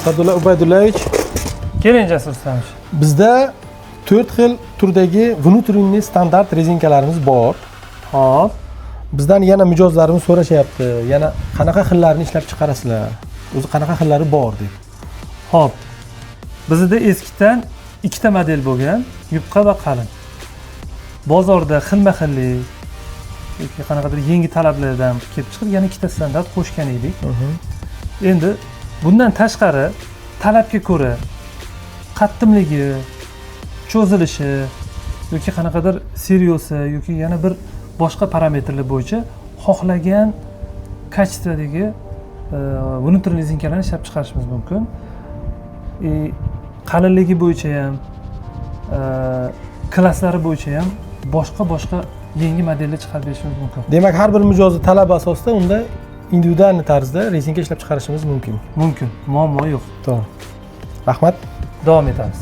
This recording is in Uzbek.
Sadulla Ubaydullayevich. Keling, Jasur Rustamovich. Bizda to'rt xil turdagi внутренний standart rezinkalarimiz bor. Hop. Bizdan yana mijozlarimiz so'rashyapti, yana qanaqa xillarini ishlab chiqarasizlar, o'zi qanaqa xillari bor deb. Hop, bizda eskidan ikkita model bo'lgan, yupqa va qalin. Bozorda xilma xillik yoki qanaqadir yangi talablardan kelib chiqib, yana ikkita standart qo'shgan edik. Endi bundan tashqari talabga ko'ra qattimligi, cho'zilishi yoki qanaqadir seriosi yoki yana bir boshqa parametrlar bo'yicha xohlagan качество dagi внутренний rezinkalarni ishlab chiqarishimiz mumkin. И qalinligi bo'yicha ham, klasslari bo'yicha ham boshqa boshqa yangi modellar chiqarib berishimiz mumkin. Demak, har bir mijozni talabi asosida unda индивидуальный tarzda rezinka ishlab chiqarishimiz mumkin. Mumkin, muammo yo'q. To'g'ri, rahmat. Davom etamiz.